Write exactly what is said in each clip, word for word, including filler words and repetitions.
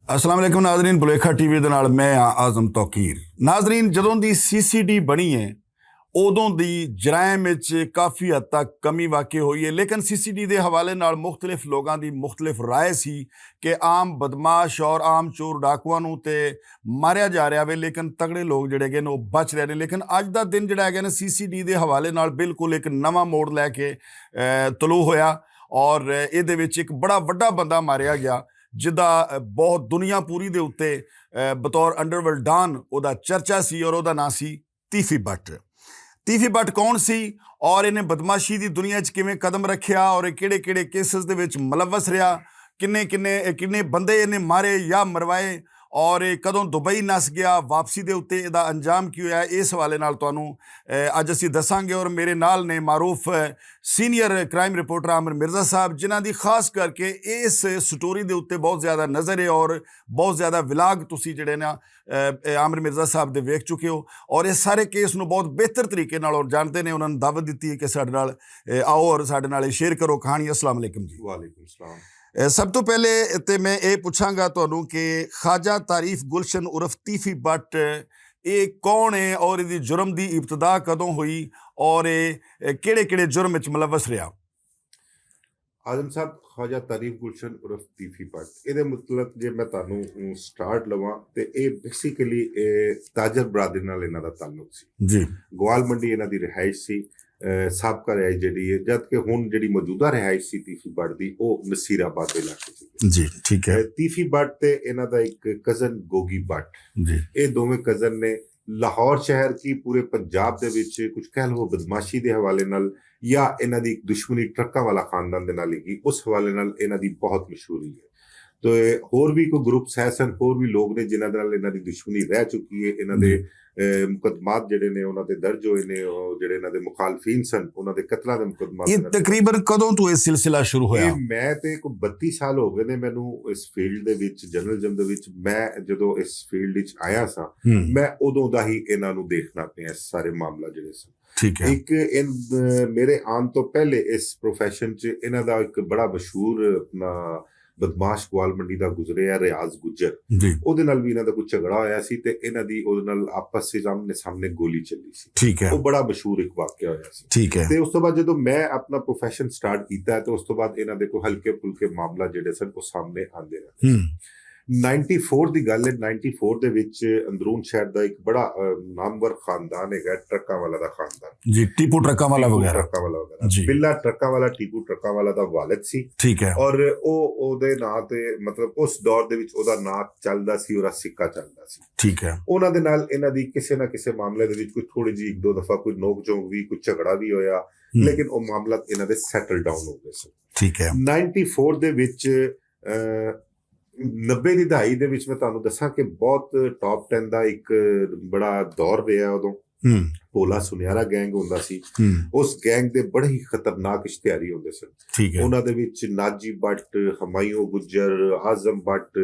السلام علیکم ناظرین، بلیکھا ٹی وی دے نال میں ہاں اعظم توقیر۔ ناظرین، جدوں دی سی سی ڈی بنی ہے، اودوں دی جرائم وچ کافی حد تک کمی واقع ہوئی ہے، لیکن سی سی ڈی دے حوالے نال مختلف لوگاں دی مختلف رائے سی کہ عام بدمعاش اور عام چور ڈاکواں نوں تے ماریا جا رہیا وے، لیکن تگڑے لوگ جڑے گئے نے، او بچ رہے نے۔ لیکن اج دا دن جڑا ہے نا، سی سی ڈی دے حوالے نال بالکل ایک نواں موڑ لے کے، اے، طلوع ہویا اور اے دے وچ ایک بڑا وڈا بندہ ماریا گیا، جدا، اے، بہت دنیا پوری دے اُتے، اے، بطور انڈرورلڈ ڈان او دا چرچا سی اور او دا ناں سی تیفی بٹ۔ تیفی بٹ کون سی اور انہیں بدمعاشی دی دنیا چ کیویں قدم رکھیا اور اے کیڑے کیڑے کیسز دے وچ ملوث رہیا، کنے کنے، اے کنے بندے انہیں مارے یا مروائے، اور اے کدوں دبئی نس گیا، واپسی دے اُتے اے دا انجام کی ہویا، اس حوالے نال تانوں، اے، اج اسی دساں گے۔ اور میرے نال نے معروف، اے، سینئر کرائم رپورٹر عامر مرزا صاحب، جنہاں دی خاص کر کے اس سٹوری دے اُتے بہت زیادہ نظر ہے اور بہت زیادہ ولاگ تسی جڑے نا، اے، اے، عامر مرزا صاحب دے ویکھ چکے ہو اور اس سارے کیس نوں بہت بہتر طریقے نال اور جانتے نے۔ انہاں نے دعوت دتی ہے کہ ساڈے نال، اے، آؤ اور ساڈے نال شیئر کرو کہانی۔ السلام علیکم جی۔ وعلیکم السلام۔ اے، سب تو پہلے تے میں اے پوچھاں گا تانوں کہ خواجہ تعریف گلشن عرف تیفی بٹ، اے کون ہے اور ایدی جرم دی ابتدا کدوں ہوئی اور اے، اے کیڑے کیڑے جرم وچ ملوث رہیا؟ آدم صاحب، خواجہ تعریف گلشن عرف تیفی بٹ، اے دے مطلب جے میں تانوں، ام، سٹارٹ لواں تے اے بیسیکلی اے تاجر برادری نال انہاں دا تعلق سی۔ جی۔ گوال منڈی انہاں دی رہائش سی، اے، سابقہ رہائش جڑی ہے، جد کہ ہن جڑی موجودہ رہائش سی تیفی بٹ دی، او نصیر آباد دے علاقے چ۔ جی، ٹھیک ہے۔ اے، تیفی بٹ تے انہاں دا ایک کزن گوگی بٹ۔ جی۔ اے دوویں کزن نے لاہور شہر کی پورے پنجاب دے وچ کچھ کہہ لو بدمعاشی دے حوالے نال یا انہاں دی ایک دشمنی ٹرکاں والا خاندان دے نال ہی، اس حوالے نال انہاں دی بہت مشہوری ہے۔ تے ہور بھی کوئی گروپس ہے سن، ہور بھی لوگ نے جنہاں دے نال انہاں دی دشمنی رہ چکی ہے، انہاں دے، جی۔ اے، مقدمات جڑے نے انہاں تے درج ہوئے نے، او جڑے انہاں دے مخالفین سن، انہاں دے قتلاں دے مقدمات یہ انہاں دے۔ تقریباً کدوں تو یہ سلسلہ شروع ہویا؟ یہ میں تے کوئی بتی سال ہو گئے نے مینوں اس فیلڈ دے وچ، جرنلزم دے وچ۔ میں جدوں اس فیلڈ وچ آیا سا، ہم۔ میں ادوں دا ہی انہاں نوں دیکھنا پیا، اس سارے معاملہ جڑے سن۔ ٹھیک ہے۔ ایک ان، میرے آن تو پہلے اس پروفیشن چ انہاں دا ایک بڑا مشہور اپنا بدمعاش گوال منڈی دا گزرے ہے، ریاض گجر۔ جی۔ اودے نال بھی انہاں دا کوئی جھگڑا ہویا سی تے انہاں دی اودے نال آپس سے سامنے سامنے گولی چلی سی۔ ٹھیک ہے۔ وہ بڑا مشہور ایک واقعہ ہویا سی۔ ٹھیک ہے۔ تے اس تو بعد جدوں میں اپنا پروفیشن سٹارٹ کیتا ہے تے اس تو بعد انہاں دے کوئی ہلکے پھلکے معاملہ جڑے سن، وہ سامنے آندے رہے۔ ہم۔ نائنٹی فور دی گل ہے، نائنٹی فور دے وچ اندرون شہر دا ایک بڑا، آ، نامور خاندان ہے، ٹرکاں والا دا خاندان۔ جی، ٹیپو ٹرکاں والا ٹیپو وغیرہ۔ ٹرکاں والا وغیرہ۔ جی۔ بلا ٹرکاں والا ٹیپو ٹرکاں والا دا والد سی۔ ٹھیک ہے۔ اور او، او دے ناں تے، مطلب، اس دور دے وچ او دا ناں چلدا سی، اور سکہ چلدا سی۔ ٹھیک ہے۔ انہاں دے نال انہاں دی کسے نہ کسے معاملے دے وچ کوئی تھوڑی جی ایک دو دفعہ کوئی نوک جھونک بھی، کوئی جھگڑا بھی ہویا، ہم۔ لیکن او معاملہ انہاں دے سیٹل ڈاؤن ہو گئے سن۔ ٹھیک ہے۔ نائنٹی فور دے وچ، آ، نبے دی دہائی دے وچ میں تانوں دساں کہ بہت ٹاپ ٹین دا ایک بڑا دور رہیا اودوں۔ ہم۔ پولا سنیارا گینگ ہوندا سی۔ ہم۔ اس گینگ دے بڑے ہی خطرناک اشتہاری ہوندے سن۔ ٹھیک ہے۔ انہاں دے وچ ناجی بٹ، ہمایوں گجر، اعظم بٹ،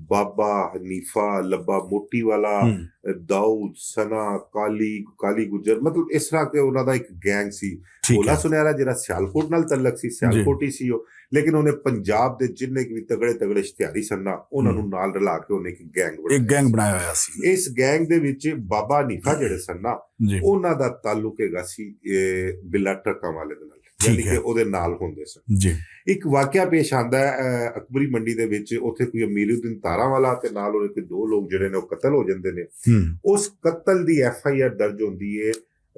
بابا حنیفہ، لبا موٹی والا، ہم۔ داؤد، ثنا، کالی، کالی گجر، مطلب اس طرح کے انہاں دا ایک گینگ سی۔ ٹھیک پولا ہے۔ سنیارا جڑا سیالکوٹ نال تعلق سی، جی۔ سیالکوٹ ہی سی او، لیکن انہیں پنجاب دے جننے بھی تگڑے تگڑے اشتہاری سن نا، انہاں ہم۔ نوں نال رلا کے انہیں ایک گینگ ایک بنایا۔ گینگ بنایا ہویا سی۔ اس گینگ دے وچ بابا حنیفہ جڑے سن نا، جی۔ انہاں دا تعلق ہے سی، اے، بلا ٹرکاں والے دے نال، ٹھیک یعنی کہ ہے۔ او دے نال ہوندے سن۔ جی۔ ایک واقعہ پیش آندا ہے، اے، اکبری منڈی دے وچ، اوتھے کوئی امیر الدین تاراں والا تے نال اوہدے کوئی دو لوگ جڑے نے، او قتل ہو جاندے نے۔ ہم۔ اس قتل دی ایف آئی آر درج ہوندی ہے،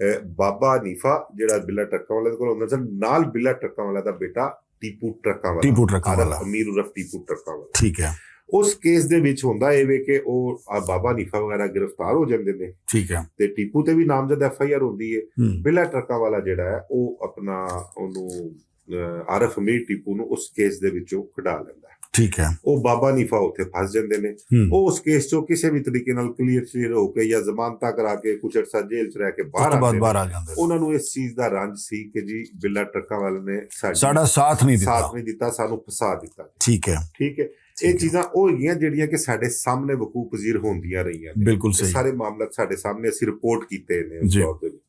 اے، بابا حنیفہ جڑا بلا ٹرکاں والے دے کول ہوندا سن، نال بلا ٹرکاں والا دا بیٹا ٹیپو ٹرکاں والا، ٹیپو ٹرکاں عارف والا۔ امیر عرف ٹیپو ٹرکاں والا۔ ٹھیک ہے۔ اس کیس دے وچ ہوندا اے وے کہ او، آ، بابا حنیفہ وغیرہ گرفتار ہو جاندے نے۔ ٹھیک ہے۔ تے ٹیپو تے بھی نامزد ایف آئی آر ہوندی ہے۔ ہم۔ بلا ٹرکاں والا جڑا ہے، او اپنا، اونوں، آ، عارف امیر ٹیپو نوں اس کیس دے وچوں کڈا لیندا ہے۔ ٹھیک ہے۔ او بابا حنیفہ اوتھے پھنس جاندے نے۔ ہم۔ او اس کیس چوں کسے بھی طریقے نال کلیئر شلیئر ہو کے یا ضمانتاں کرا کے کچھ عرصہ جیل چ رہ کے باہر اس تو بعد آندے باہر نے۔ آ جاندے نے۔ انہاں نوں اس چیز دا رنج سی کہ جی بلا ٹرکاں والے نے ساڈی ساڈا ساتھ نہیں دتا۔ ساتھ نہیں دتا، سانوں پھسا دتا۔ ٹھیک ہے۔ ٹھیک ہے۔ ٹھیک اے ہے۔ چیزاں او ہوئی گیاں جڑیاں کہ ساڈے سامنے وقوع پذیر ہوندیاں رہیاں نے۔ بالکل اے صحیح۔ سارے معاملات ساڈے سامنے اسی رپورٹ کیتے نے اس جی۔ دور دے وچ۔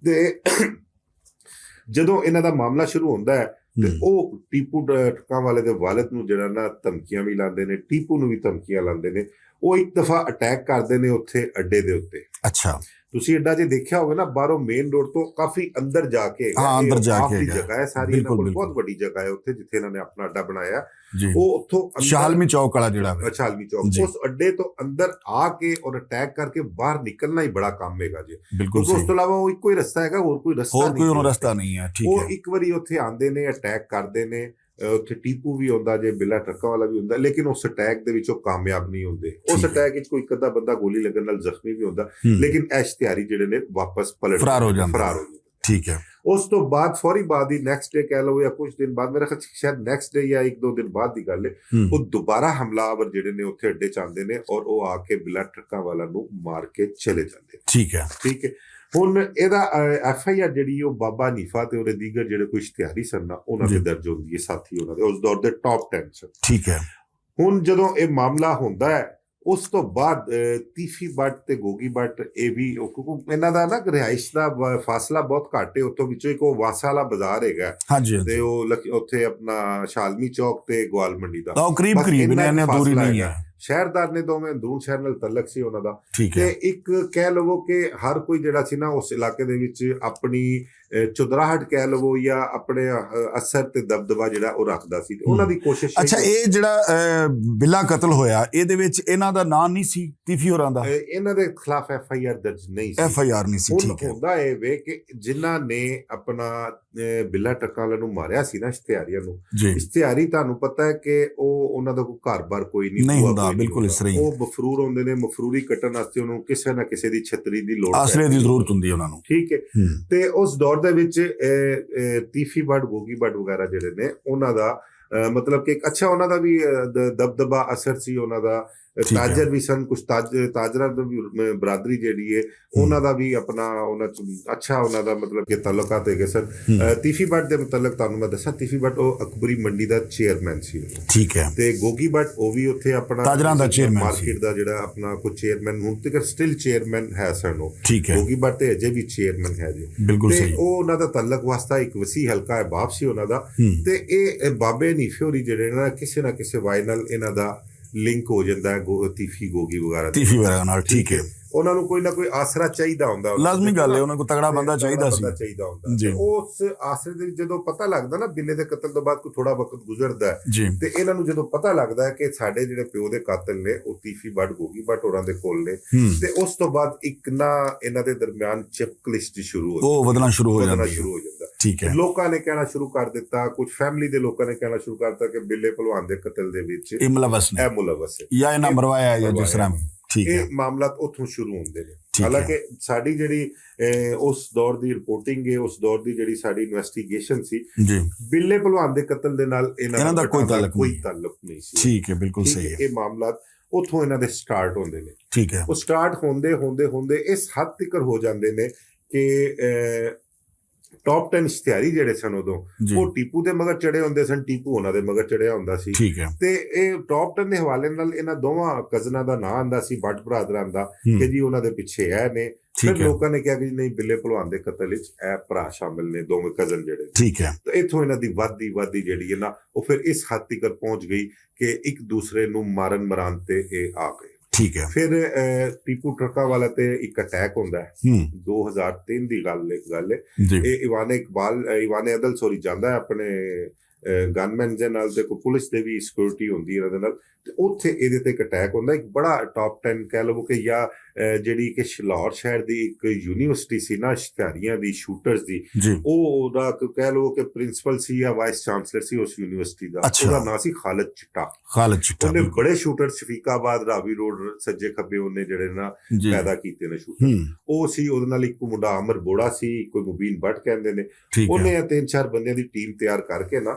تے جدوں انہاں دا معاملہ شروع ہوندا ہے، تے او ٹیپو ٹرکاں والے دے والد نوں جڑا نا دھمکیاں وی لاندے نے، ٹیپو نوں وی دھمکیاں لاندے نے۔ او اک دفعہ اٹیک کردے نے اتھے اڈے دے اتے۔ اچھا۔ تسی اڈا جے دیکھیا ہوگا نا، باہروں مین روڈ تو کافی اندر جا کے ہاں، اندر جا کے آخری جگہ ہے ساری، انہاں کول بہت وڈی جگہ ہے اتھے جتھے انہاں نے اپنا اڈا بنایا۔ جی۔ او اتھوں اندر شاہ عالمی چوک والا جڑا ہے۔ شاہ عالمی چوک، اس اڈے تو اندر آ کے اور اٹیک کر کے باہر نکلنا ہی بڑا کم ہے گا جی۔ بالکل۔ اس تو علاوہ وہ کوئی رستہ ہے گا، اور کوئی رستہ اور کوئی نہیں ہے۔ رستہ نہیں ہے، ٹھیک ہے۔ ایک واری اتھے آندے نے، اٹیک کردے نے، اتھے ٹیپو بھی ہوندا جے، بلا ٹرکاں والا بھی ہوندا، لیکن اس اٹیک دے وچ او کامیاب نہیں ہوندے۔ اس اٹیک وچ کوئی کدا بندہ گولی لگن نال زخمی بھی ہوندا، لیکن اشتہاری جڑے نے واپس پلٹ فرار ہو جاندے۔ فرار ہو جاندے۔ ٹھیک ہے۔ اس تو بعد فوری بعد ہی نیکسٹ ڈے کہہ لو یا کچھ دن بعد، میرا خیال شاید نیکسٹ ڈے یا ایک دو دن بعد دی گل ہے، وہ دوبارہ حملہ آور جڑے نے اتھے اڈے چاندے نے اور وہ آ کے بلا ٹرکاں والا نو مار کے چلے جاندے۔ ٹھیک ہے۔ ٹھیک ہے۔ ہن ایدا ایف آئی آر جڑی او بابا حنیفہ تے اور دیگر جڑے کوئی اشتہاری سن نا، انہاں دے درج ہوندی ہے، ساتھی انہاں دے اس دور دے ٹاپ ٹین سن۔ ٹھیک ہے۔ ہن جدوں اے معاملہ ہوندا ہے، اس تو بعد تیفی بٹ تے گوگی بٹ، اے وی انہاں دا نا رہائش دا فاصلہ بہت گھٹ ہے۔ اتھوں وچوں ایک او واسا والا بازار ہے گا، ہاں جی، ہاں جی۔ تے او اتھے اپنا شالمی چوک تے گوال منڈی دا، او قریب قریب انہاں دور ہی نہیں ہے۔ شہردار نے دوویں اندرون شہر نال تعلق سی انہاں دا۔ ٹھیک ہے۔ تے ایک کہہ لو کہ ہر کوئی جڑا سی نا اس علاقے دے وچ اپنی چودراہٹ کہہ لو یا اپنے اثر تے دبدبا جڑا او رکھدا سی تے انہاں دی کوشش اچھا، اے جڑا بلا قتل ہویا، اے دے وچ انہاں دا ناں نہیں سی؟ تیفی ہوراں دا؟ انہاں دے خلاف ایف آئی آر درج نہیں سی۔ ایف آئی آر نہیں سی، ٹھیک ہے۔ ہوندا اے وے کہ جنہاں نے اپنا بلا ٹکاں والے نوں ماریا سی نا اشتہاریاں نوں، اشتہاری تہانوں پتہ ہے کہ او انہاں دا کوئی گھر بار کوئی نہیں ہوندا، بالکل اس طرح ہی۔ او مفرور ہوندے نے، مفروری کٹن واسطے انہاں نوں کسے نہ کسے دی چھتری دی لوڑ آسرے دی ضرورت ہوندی ہے انہاں نوں۔ ٹھیک ہے۔ تے اس دور دے وچ تیفی بٹ، گوگی بٹ وغیرہ جڑے نے، انہاں دا مطلب کہ اچھا انہاں دا بھی دبدبا اثر سی، انہاں دا تاجر بھی سن، کچھ تاجراں دی برادری جیڑی ہے، انہاں دا بھی اپنا اچھا انہاں دا مطلب کہ تعلقات ہے گئے سن۔ تیفی بٹ دے متعلق تانوں میں دساں، تیفی بٹ او اکبری منڈی دا چیئرمین سی۔ ٹھیک ہے۔ تے گوگی بٹ او بھی اتھے اپنا تاجراں دا چیئرمین سی۔ مارکیٹ دا جڑا اپنا کوئی چیئرمین، ہن تک سٹل چیئرمین ہے سن او۔ ٹھیک ہے۔ گوگی بٹ تے اجے بھی چیئرمین ہے جی۔ بالکل تے صحیح۔ او انہاں دا تعلق واسطہ ایک وسیع حلقہ ہے، باپ سی انہاں دا۔ تے اے بابے نیفے ہوری جڑے نا کسے نہ کسے وائے نال انہاں دا لنک ہو جاندا ہے تیفی گوگی وغیرہ تیفی وغیرہ نال۔ ٹھیک ہے۔ انہاں نوں کوئی نہ کوئی آسرا چاہیدا ہوندا، لازمی گل ہے، انہاں کو تگڑا بندہ چاہیدا سی۔ چاہیدا ہوندا جی۔ اس آسرے دے جدوں پتہ لگدا نا، بلے دے قتل تو بعد کوئی تھوڑا وقت گزردا ہے جی۔ تے انہاں نوں جدوں پتہ لگدا ہے کہ ساڈے جڑے پیو دے قاتل نے او تیفی بٹ گوگی بٹ اوراں دے کول نے، تے اس تو بعد ایک نہ انہاں دے درمیان چپکلش جی شروع ہو جاندی ہے۔ ٹھیک ہے۔ لوکاں نے کہنا شروع کر دتا، کچھ فیملی دے لوکاں نے کہنا شروع کر دتا کہ بلے پلوان دے قتل دے وچ اے ملوث نے، اے ملوث ہے، یا انہاں مروایا ہے یا جس طرح بھی۔ ٹھیک ہے۔ معاملات اتھوں شروع ہوندے نے۔ حالانکہ ساڈی جڑی اس دور دی رپورٹنگ ہے، اس دور دی جڑی ساڈی انویسٹیگیشن سی، بلے پلوان دے قتل دے نال انہاں دا کوئی تعلق نہیں سی۔ ٹھیک ہے، بالکل صحیح ہے۔ اے معاملات اتھوں انہاں دے سٹارٹ ہوندے نے۔ ٹھیک ہے۔ او سٹارٹ ہوندے ہوندے ہوندے اس حد تک ہو جاندے نے کہ ٹاپ ٹین اشتہاری جڑے سن ادوں، وہ ٹیپو دے مگر چڑھے ہوندے سن، ٹیپو انہاں دے مگر چڑھیا ہوندا سی۔ ٹھیک ہے۔ تے اے ٹاپ ٹین دے حوالے نال انہاں دوواں کزناں دا ناں آندا سی، بٹ برادراں دا، کہ جی انہاں دے پچھے اے نے۔ پھر لوکاں نے کہا کہ جی نہیں، بلے پلوان دے قتل وچ اے بھرا شامل نے، دوویں کزن جڑے نے۔ ٹھیک ہے۔ تے اتھوں انہاں دی ودھدی ودھدی جڑی ہے نا، او پھر اس حد تک پہنچ گئی کہ ایک دوسرے نوں مارن مران تے اے آ گئے۔ ٹھیک ہے۔ پھر ٹیپو ٹرکاں والا تے ایک اٹیک ہوندا ہے۔ دو ہزار تین دی گل، گل ہے۔ اے ایوان اقبال، ایوان عدل سوری جاندا ہے اپنے گن مین دے نال، تے کوئی پولیس دے بھی سیکورٹی ہوندی ہے انہاں دے نال۔ تے اوتھے اے دے تے ایک اٹیک ہوندا ہے، ایک بڑا ٹاپ ٹین کہہ لو کہ یا جڑی کہ لاہور شہر دی ایک یونیورسٹی سی نا اشتہاریاں دی، شوٹرز دی، او دا کہہ لو کہ پرنسپل سی یا وائس چانسلر سی اس یونیورسٹی دا۔ اچھا۔ او دا ناں سی خالد چٹا۔ خالد چٹا، انہیں بڑے شوٹر شفیق آباد، راوی روڈ، سجے کھبے انہیں جڑے نا پیدا کیتے نے شوٹر۔ او سی، او دے نال ایک منڈا عامر بوڑا سی، کوئی مبین بٹ کہندے نے۔ انہیں تین چار بندیاں دی ٹیم تیار کر کے نا،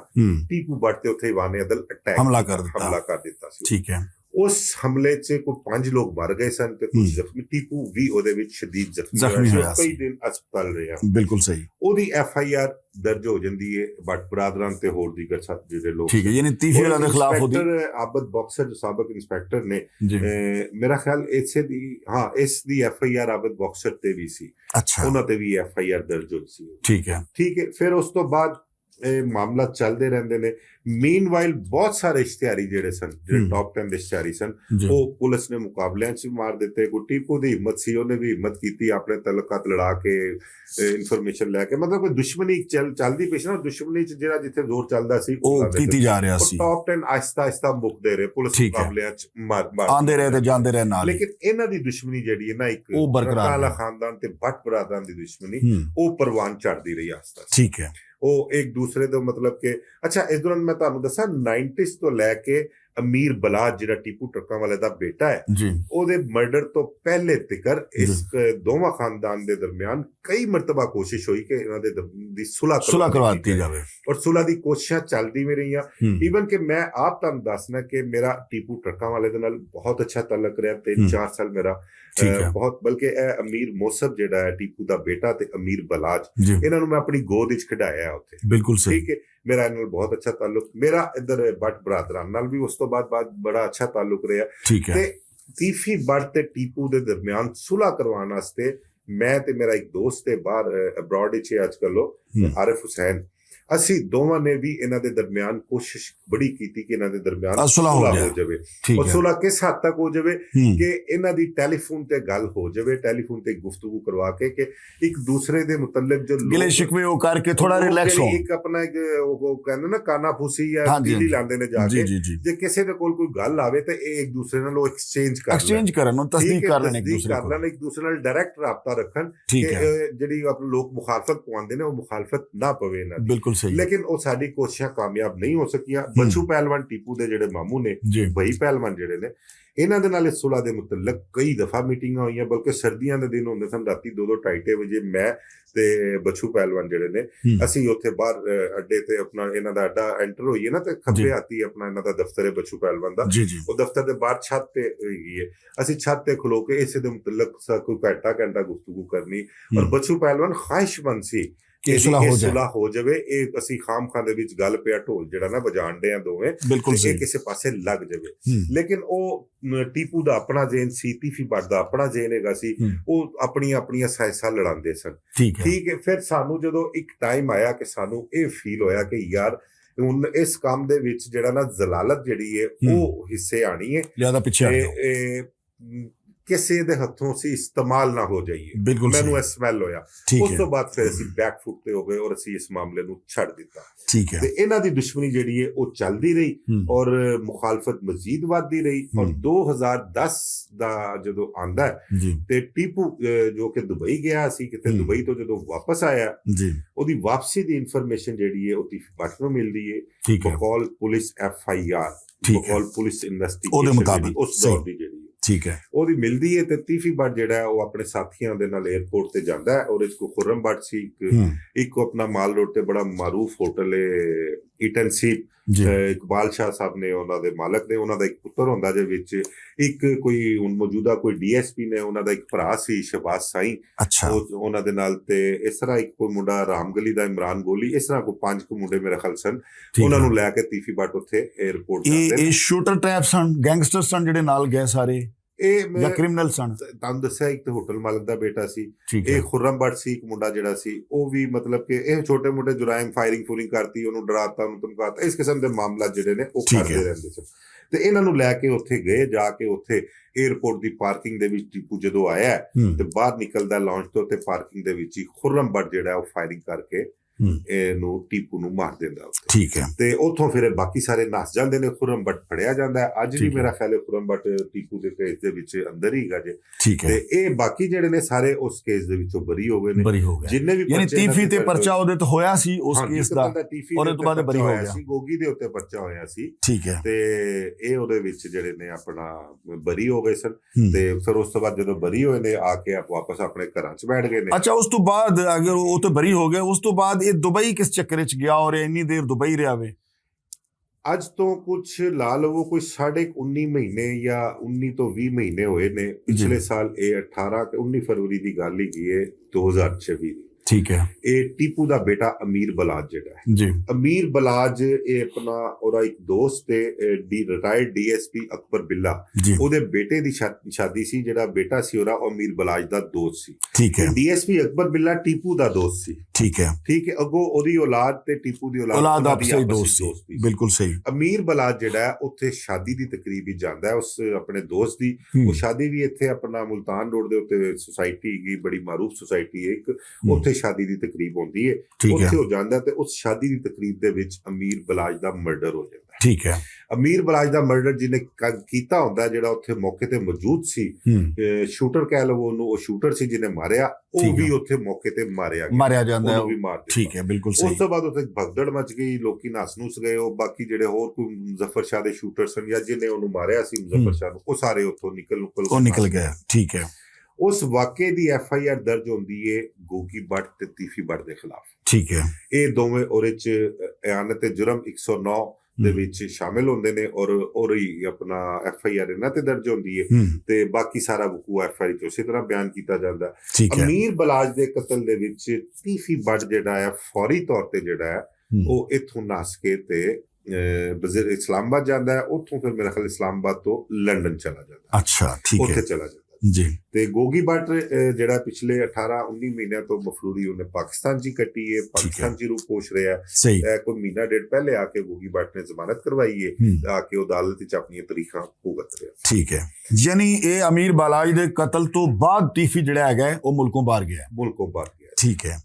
ٹیپو بٹ تے اتھے ایوان عدل اٹیک، حملہ کر دیتا سی۔ ٹھیک ہے۔ اس حملے چ کوئی پنج لوگ مر گئے سن تے کچھ زخمی، ٹیپو بھی او دے وچ شدید زخمی ہویا، کئی دن ہسپتال رہیا۔ بالکل صحیح۔ او دی ایف آئی آر درج ہو جاندی ہے، بٹ برادران تے ہور دیگر ساتھ جڑے لوگ ٹھیک ہے، یعنی تیفی والا دے خلاف ہوندی۔ انسپیکٹر عابد باکسر جو سابق انسپیکٹر نے، میرا خیال اسے دی، ہاں، اس دی ایف آئی آر عابد باکسر تے بھی سی۔ اچھا۔ انہاں تے بھی ایف آئی آر درج ہوئی سی۔ ٹھیک ہے۔ ٹھیک ہے، پھر اس تو بعد اے معاملہ چلدے رہندے نے۔ مین وائل بہت سارے اشتہاری جڑے سن، جڑے ٹاپ ٹین دے اشتہاری سن، وہ پولیس نے مقابلیاں چ مار دتے۔ کوئی ٹیپو دی ہمت سی، انہیں بھی ہمت کیتی، اپنے تعلقات لڑا کے، انفارمیشن لے کے، مطلب کوئی دشمنی چلدی پیش نا، دشمنی چ جڑا جتھے زور چلدا سی، وہ کیتی جا رہا سی۔ ٹاپ ٹین آہستہ آہستہ مکدے رہے، پولیس مقابلیاں چ مار آندے رہے تے جاندے رہے نال۔ لیکن انہاں دی دشمنی جڑی ہے نا، ایک برقرار خاندان تے بٹ برادران دی دشمنی، وہ پروان چڑھدی رہی آہستہ آہستہ۔ ٹھیک ہے۔ وہ ایک دوسرے دے، مطلب کہ، اچھا، اس دوران میں تانوں دساں، نائنٹیز تو لے کے امیر بلاج جڑا ٹیپو ٹرکاں والے دا بیٹا ہے، جی۔ او دے مرڈر تو پہلے تکر اس دوواں خاندان دے درمیان کئی مرتبہ کوشش ہوئی کہ انہاں دے در- دی صلح صلح کروا کروا دتی دتی جائے۔ جاوے۔ اور صلح دی کوششاں چلدی وی رہیاں۔ ایون کہ میں آپ تانوں دسنا کہ میرا ٹیپو ٹرکاں والے دے نال بہت اچھا تعلق رہا، تین چار سال میرا، ٹھیک اے، ہے۔ بہت، بلکہ اے امیر موصف جڑا ہے ٹیپو دا بیٹا تے امیر بلاج، جی۔ انہاں نوں میں اپنی گود وچ کھڈایا ہے اوتھے۔ بالکل صحیح۔ ٹھیک ہے، میرا انہاں نال بہت اچھا تعلق، میرا ادھر بٹ برادران نال بھی اس تو بعد، بعد بڑا اچھا تعلق رہا۔ ٹھیک ہے۔ تے تیفی بٹ تے ٹیپو دے درمیان صلح کروان واسطے میں تے میرا ایک دوست ہے باہر، اے، ابراڈ وچ ہے اج کل، وہ عارف حسین، اسی دوواں نے بھی انہاں دے درمیان کوشش بڑی کیتی کہ انہاں دے درمیان صلح ہو صلح ہو جائے۔ جاوے۔ ٹھیک اور ہے۔ صلح کس حد تک ہو جاوے کہ انہاں دی ٹیلی فون تے گل ہو جاوے، ٹیلی فون تے گفتگو کروا کے کہ ایک دوسرے دے متعلق جو گلے لوگ شکوے وہ کر کے تھوڑا لوگ ریلیکس ہو۔ ایک اپنا ایک، وہ کہندے نا، کانا پھوسی یا ہاں جی، پیلی ہاں جی۔ لاندے نے جا جی، کے۔ جی، جی۔ جے کسے دے کول کوئی گل آوے تے اے ایک دوسرے نال وہ ایکسچینج کر لین۔ ایکسچینج کرن، ٹھیک تصدیق ہے، کر لین ایک تصدیق دوسرے کر کول۔ لین، ایک دوسرے نال ڈائریکٹ رابطہ رکھن ٹھیک کہ، ہے۔ اے، جڑی اپنے لوگ مخالفت پواندے نے، وہ مخالفت نہ پوے انہاں دی۔ بالکل صحیح۔ لیکن وہ ساڈی کوششاں کامیاب نہیں ہو سکیاں۔ بچو پہلوان ٹیپو دے جڑے ماموں نے، جی۔ بھائی پہلوان جڑے نے، انہاں دے نال اس صلح دے متعلق کئی دفعہ میٹنگاں ہوئیاں، بلکہ سردیاں دے دن ہوندے سن، راتی دو دو ڈھائی ڈھائی بجے میں تے بچو پہلوان جڑے نے، ہم۔ اسی اوتھے باہر، اے، اڈے تے اپنا انہاں دا اڈا انٹر ہوئی ہے نا، تے کھبے ہاتھی اپنا انہاں دا دفتر ہے بچو پہلوان دا۔ جی، جی۔ او دفتر دے باہر چھت تے ہوئی ہے۔ اسی چھت تے کھلو کے اسے دے متعلق سا کوئی گھنٹہ گھنٹہ گفتگو کرنی۔ اور ہم۔ بچو پہلوان خواہش مند سی کہ کہ صلح ہو جائے۔ صلح ہو جاوے، اے اسی خام خواہ دے وچ گل پیا ڈھول جڑا نا بجان ڈے ہیں دوویں، بالکل تے اے صحیح۔ کسے پاسے لگ جاوے۔ ہم۔ لیکن او ٹیپو دا اپنا ذہن سی، تیفی بٹ دا اپنا ذہن ہے سی، ہم۔ او اپنی اپنیاں سائنساں لڑاندے سن۔ ٹھیک ہے۔ ٹھیک ہے، پھر سانو جدوں ایک ٹائم آیا کہ سانو اے فیل ہویا کہ یار، ہن اس کام دے وچ جڑا نا ذلالت جڑی ہے، ہم۔ او حصے آنی ہے۔ لہذا پیچھے آ تے جاؤ۔ اے، م، کسے دے ہتھوں سی استعمال نہ ہو جائیے۔ بالکل مینوں صحیح۔ اے سمیل ہویا۔ ٹھیک اس ہے۔ تو بعد پھر اسی بیک فٹ تے ہو گئے اور اسی اس معاملے نوں چھڈ دتا۔ ٹھیک ہے۔ تے انہاں دی دشمنی جڑی ہے، او چلدی رہی ہم۔ اور مخالفت مزید ودھدی رہی۔ اور ہم۔ دو ہزار دس دا جدوں آندا ہے، جی۔ تے ٹیپو، اے، جو کہ دبئی گیا سی، کتے ہم۔ دبئی تو جدوں واپس آیا، جی۔ اودی واپسی دی انفارمیشن جڑی ہے، او تیفی بٹ نوں ملدی ہے۔ ٹھیک ہے۔ بقول پولیس ایف آئی آر، ٹھیک ہے۔ بقول پولیس انویسٹیگیشن او دے مطابق، جڑی، اس دور صحیح۔ دی جڑی ہے۔ ٹھیک ہے۔ او دی ملدی ہے تے تیفی بٹ جڑا ہے، او اپنے ساتھیاں دے نال ایئرپورٹ تے جاندا ہے اور اس کو خرم بٹ سی، ایک، ہم۔ ایک کو اپنا مال روڈ تے بڑا معروف ہوٹل ہے، ایٹن سیپ، جی۔ اے، اقبال شاہ صاحب نے، انہاں دے مالک نے، انہاں دا ایک پتر ہوندا جے وچ، ایک کوئی ہن موجودہ کوئی ڈی ایس پی نے، انہاں دا ایک بھرا سی شہباز سائیں، اچھا۔ او، انہاں دے نال تے اس طرح ایک کوئی منڈا رام گلی دا عمران گولی، اس طرح کوئی پنج کو منڈے میرا خیال سن، ٹھیک انہاں ہے۔ نوں لے کے تیفی بٹ اتھے ایئرپورٹ اے، جاندے اے نے۔ شوٹر ٹائپ سن، گینگسٹر سن جڑے نال گئے سارے، اے میں یا کرمنل سن؟ ت-، تانوں دسیا، ایک تے ہوٹل مالک دا بیٹا سی، ٹھیک اے ہے۔ خرم بٹ سی، ایک منڈا جڑا سی، او وی مطلب کہ اے چھوٹے موٹے جرائم، فائرنگ فورنگ کرتی، اونوں ڈراتا، اونوں دھمکاتا، اس قسم دے معاملات جڑے نے، او ٹھیک کردے ہے۔ رہندے سن۔ تے انہاں نوں لے کے اتھے گئے، جا کے اتھے ایئرپورٹ دی پارکنگ دے وچ ٹیپو جدوں آیا ہے، ہم۔ تے باہر نکلدا لانچ تو تے پارکنگ دے وچ ہی خرم بٹ جڑا ہے، او فائرنگ کر کے ہم۔ اے نوں ٹیپو نوں مار دیندا اتھے۔ ٹھیک ہے۔ تے اتھوں پھر باقی سارے نس جاندے نے، خرم بٹ پھڑیا جاندا ہے۔ اج بھی ٹھیک ہے۔ میرا خیال ہے خرم بٹ ٹیپو دے کیس دے وچ اندر ہی گا جے۔ ٹھیک ہے۔ تے اے باقی جڑے نے سارے اس کیس دے وچوں بری ہو گئے نے۔ بری ہو گئے۔ جنہیں بھی یعنی پرچے تیفی تے پرچہ اودے تے ہویا سی اس ہاں جی، کیس دا، اور اس بعد بری ہو گیا۔ گوگی دے اتے پرچہ ہویا سی۔ ٹھیک ہے۔ تے اے اودے وچ جڑے نے اپنا بری ہو گئے سن۔ ہم۔ تے پھر اس تو بعد جدوں بری ہوئے نے، آ کے آپ واپس اپنے گھراں چ بیٹھ گئے نے۔ اچھا، اس تو بعد اگر وہ تو بری ہو گئے، اس تو بعد یہ دبئی کس چکر چ گیا اور انی دیر دبئی رہیا وے؟ اج تو کچھ لا لو، کوئی ساڑھے انی مہینے یا انی تو وی مہینے ہوئے نے۔ جی۔ پچھلے سال اے اٹھارہ تے انی فروری دی گل ہی گئی ہے، دو ہزار چوبی دی۔ ٹھیک ہے۔ اے ٹیپو دا بیٹا امیر بلاج جڑا ہے، جی۔ امیر بلاج اے اپنا، اور ایک دوست ہے، اے ڈی retired D S P Akbar Billa, ji. او دے بیٹے دی شاد- شادی سی، جڑا بیٹا سی اور امیر بلاج دا دوست سی۔ ٹھیک ہے۔ ڈی ایس پی اکبر بلا ٹیپو دا دوست سی۔ ٹھیک ہے۔ ٹھیک ہے، اگو اودی اولاد تے ٹیپو دی اولاد اولاد انہاں دی آپس وچ آپس وچ دوست سی۔ دوست سی۔ بالکل صحیح۔ امیر بلاج جڑا ہے، اوتھے شادی دی تقریب وچ جاندا ہے اس اپنے دوست دی۔ ہم۔ او شادی بھی ایتھے اپنا ملتان روڈ دے اوتے سوسائٹی کی بڑی معروف سوسائٹی ہے ایک، ہم۔ اوتھے شادی دی تقریب ہوندی ہے۔ ٹھیک ہے۔ اوتھے ہو جاندا ہے تے اس شادی دی تقریب دے وچ امیر بلاج دا مرڈر ہو جاندا ہے۔ ٹھیک ہے۔ امیر بلاج دا مرڈر جنہیں ک- کیتا ہوندا ہے، جڑا اوتھے موقع تے موجود سی، ہم۔ اے، شوٹر کہہ لو، اونوں او شوٹر سی جنہیں ماریا، او ٹھیک ہے۔ بھی اوتھے موقع تے ماریا گیا۔ ماریا جاندا ہے۔ اونوں بھی مار دتا۔ ٹھیک ہے، بالکل اس صحیح۔ تو بعد اوتھے بھگدڑ مچ گئی، لوکی نس نس گئے، او باقی جڑے ہور کوئی مظفر شاہ دے شوٹر سن یا جنہیں اونوں ماریا سی مظفر ہم۔ شاہ نوں، او سارے اوتھوں نکل نکل او کے نکل نس گئے۔ گئے۔ ٹھیک ہے۔ اس واقعے دی ایف آئی آر درج ہوندی ہے گوگی بٹ تے تیفی بٹ دے خلاف۔ ٹھیک ہے۔ اے دوویں اور وچ اعانت جرم ایک سو نو دے ہم۔ وچ شامل ہوندے نے اور، اور ہی اپنا ایف آئی آر انہاں تے درج ہوندی ہے۔ ہم۔ تے باقی سارا وقوع ایف آئی آر چ اسی طرح بیان کیتا جاندا ہے۔ ٹھیک ہے۔ امیر بلاج دے قتل دے وچ تیفی بٹ جڑا ہے، فوری طور تے جڑا ہے، ہم۔ او اتھوں نس کے تے، اے، وزیر اسلام آباد جاندا ہے، اتھوں پھر میرا خیال اسلام آباد تو لندن چلا جاندا ہے۔ اچھا، ٹھیک ہے۔ اوتھے چلا جاندا ہے۔ جی۔ تے گوگی بٹ، اے، جڑا پچھلے اٹھارہ انی مہینے تو مفروری انہیں پاکستان جی کٹی ہے، ٹھیک ہے۔ پاکستان جی روپ پوش رہا ہے۔ صحیح۔ اے، کوئی مہینہ ڈیڑھ پہلے آ کے گوگی بٹ نے ضمانت کروائی ہے، ہم۔ آ کے عدالت وچ اپنی تاریخاں بھگت رہا۔ ٹھیک ہے۔ یعنی اے امیر بالاج دے قتل تو بعد تیفی جڑا ہے گیا ہے، او ملکوں باہر گیا ہے۔ ملکوں باہر گیا ہے۔ ٹھیک ہے۔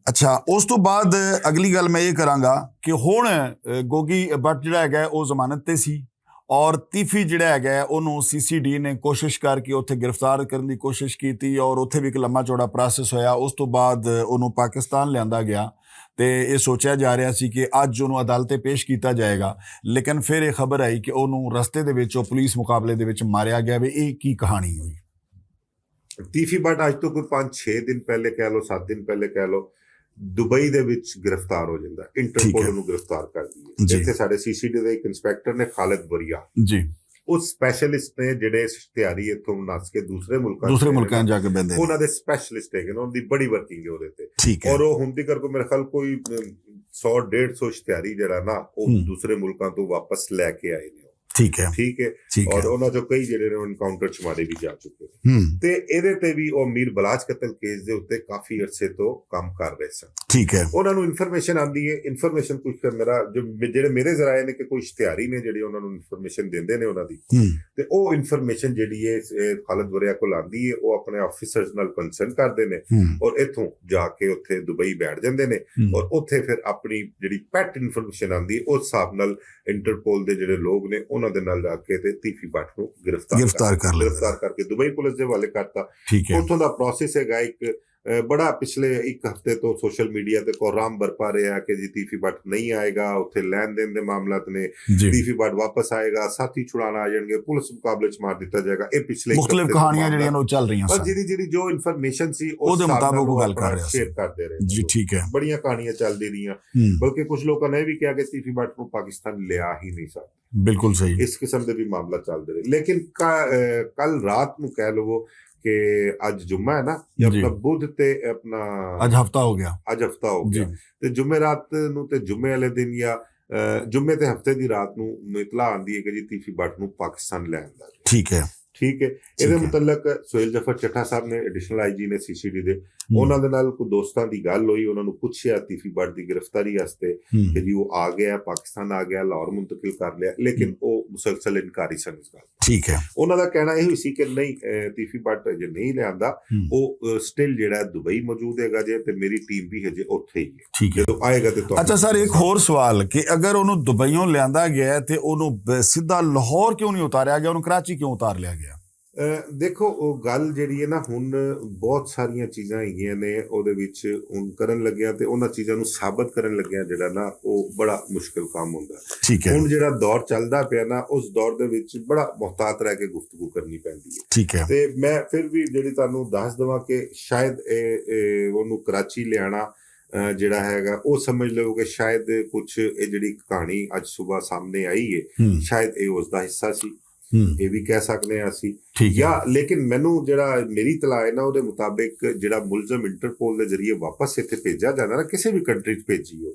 اچھا، اس تو بعد اگلی گل میں یہ کراں گا کہ ہن، اے، گوگی بٹ جڑا ہے گیا ہے، او ضمانت تے سی اور تیفی جڑا ہے گیا ہے، اونوں سی سی ڈی نے کوشش کر کے اوتھے گرفتار کرن دی کوشش کیتی اور اوتھے بھی ایک لمبا چوڑا پروسیس ہویا۔ اس تو بعد اونوں پاکستان لیاندا گیا تے یہ سوچیا جا رہا سی کہ اج اونوں عدالت پیش کیتا جائے گا، لیکن پھر یہ خبر آئی کہ اونوں رستے دے وچ، او پولیس مقابلے دے وچ ماریا گیا۔ وے یہ کی کہانی ہوئی؟ تیفی بٹ اج تو کوئی پانچ چھ دن پہلے کہہ لو، ست دن پہلے کہہ لو، دبئی دے وچ گرفتار ہو جاندا ہے، ٹھیک انٹرپول ہے۔ انہوں گرفتار کر دی ہے۔ جی۔ جتھے سارے سی سی ڈی دے ایک انسپیکٹر نے، خالد وریا، جی۔ اس سپیشلسٹ نے جڑے اشتہاری اتھوں نس کے دوسرے ملکاں دوسرے چ ملکاں نے، جا کے بہندے نے۔ انہاں دے سپیشلسٹ ہے کہ انہاں دی بڑی ورکنگ ہے اودے تے۔ ٹھیک ہے۔ اور وہ ہن تک کوئی میرے خیال کوئی، ام، سو ڈیڑھ سو اشتہاری جڑا نا، وہ ہم۔ دوسرے ملکاں تو واپس لے کے آئے نے۔ ٹھیک ہے۔ ٹھیک ہے۔ ٹھیک اور ہے۔ انہاں چوں کئی جڑے نے انکاؤنٹر چ مارے بھی جا چکے نے۔ ہم۔ تے ایدے تے بھی او میر بلاج قتل کیس دے اُتے کافی عرصے تو کم کر رہے سن۔ ٹھیک ہے۔ انہاں نوں انفارمیشن آندی ہے، انفارمیشن کچھ میرا جو، جڑے میرے ذرائع نے کہ کوئی اشتہاری نے جڑے انہاں نوں انفارمیشن دیندے نے انہاں دی۔ ہم۔ تے او انفارمیشن جڑی ہے، اے، خالد وریا کول آندی ہے، او اپنے آفیسرز نال کنسرن کردے نے ہم۔ اور اتھوں جا کے اتھے دبئی بیٹھ جاندے نے ہم۔ اور اتھے پھر اپنی جڑی پیٹ انفارمیشن آندی ہے، اس حساب نال انٹرپول دے جڑے لوگ نے، انہاں دے نال رکھ کے تے تیفی بٹ نوں گرفتار گرفتار کر کر لیا۔ گرفتار کر کے دبئی پولیس دے حوالے کرتا۔ ٹھیک ہے۔ اتھوں دا پروسیس ہے گا ایک، اے، بڑا پچھلے ایک ہفتے تو سوشل میڈیا تے کورام برپا رہیا کہ جی تیفی بٹ نہیں آئے گا، اتھے لین دین دے معاملات نے، جی۔ تیفی بٹ واپس آئے گا، ساتھی چھڑانا آ جان گے، پولیس مقابلے چ مار دتا جائے گا۔ اے پچھلے ایک مختلف ہفتے تو کہانیاں معاملات جڑیاں نے او چل رہیاں پر سن۔ جڑی، جڑی جو انفارمیشن سی، او اس دے حساب مطابق نال او گل اپنا کر رہیا سی۔ شیئر کردے رہے جی، نے۔ ٹھیک ہے۔ بڑیاں کہانیاں چلدی رہیاں۔ ہم۔ بلکہ کچھ لوکاں نے بھی کہا کہ تیفی بٹ نوں پاکستان لیا ہی نہیں سکدا۔ بالکل صحیح۔ اس قسم دے بھی معاملہ چلدے رہے۔ لیکن کا-، اے، کل رات نوں کہہ لو کہ اج جمعہ ہے نا، یا جی۔ اپنا بدھ تے اپنا اج ہفتہ ہو گیا۔ اج ہفتہ ہو گیا۔ جی۔ تے جمعے رات نوں تے جمعے والے دن یا، اے، جمعے تے ہفتے دی رات نوں اطلاع آندی ہے کہ جی تیفی بٹ نوں پاکستان لے آندا جائے۔ ٹھیک ہے۔ ٹھیک ہے۔ ٹھیک اے دے ہے۔ متعلق سہیل ظفر چٹھا صاحب نے، ایڈیشنل آئی جی نے سی سی ڈی دے، ہم۔ انہاں دے نال کوئی دوستاں دی گل ہوئی، انہاں نوں پچھیا تیفی بٹ دی گرفتاری واسطے ہم۔ کہ جی وہ آ گیا، پاکستان آ گیا، لاہور منتقل کر لیا، لیکن ہم۔ وہ مسلسل انکاری سن اس گل۔ ٹھیک ہے۔ انہاں دا کہنا یہ سی کہ نہیں، اے، تیفی بٹ اجے نہیں لیا آندا، ہم۔ وہ، اے، سٹل جڑا ہے دبئی موجود ہے گا جے، تے میری ٹیم بھی ہجے اوتھے ہی ہے۔ ٹھیک ہے۔ جدوں آئے گا تے تہاڈے اچھا سر، ایک ہور سوال کہ اگر انہوں دبئیوں لیاندا گیا ہے تے انہوں ب-، سیدھا لاہور کیوں نہیں اتاریا گیا، انہوں کراچی کیوں اتار لیا گیا؟ اے، دیکھو، او گل جڑی ہے نا، ہن بہت ساریاں چیزاں ہیگیاں نے، اودے وچ ہن کرن لگیاں تے انہاں چیزاں نوں ثابت کرن لگیاں جڑا نا، او بڑا مشکل کام ہوندا ہے۔ ٹھیک ہے۔ ہن جڑا دور چلدا پیا نا، اس دور دے وچ بڑا محتاط رہ کے گفتگو کرنی پیندی ہے۔ ٹھیک ہے۔ تے میں پھر بھی جڑی تانوں دس دواں کہ شاید اے، اے، اونوں کراچی لیانا، اے، جڑا ہے گا، او سمجھ لو کہ شاید کچھ اے جڑی کہانی اج صبح سامنے آئی ہے، ہم۔ شاید اے اس دا حصہ سی۔ یہ بھی کہہ سکنے ہیں اسی۔ یا لیکن مینوں جڑا میری اطلاع ہے نا، وہ مطابق جڑا ملزم انٹرپول دے ذریعے واپس اتنے بھیجا جانا نا، کسی بھی کنٹری چ بھیجی ہو،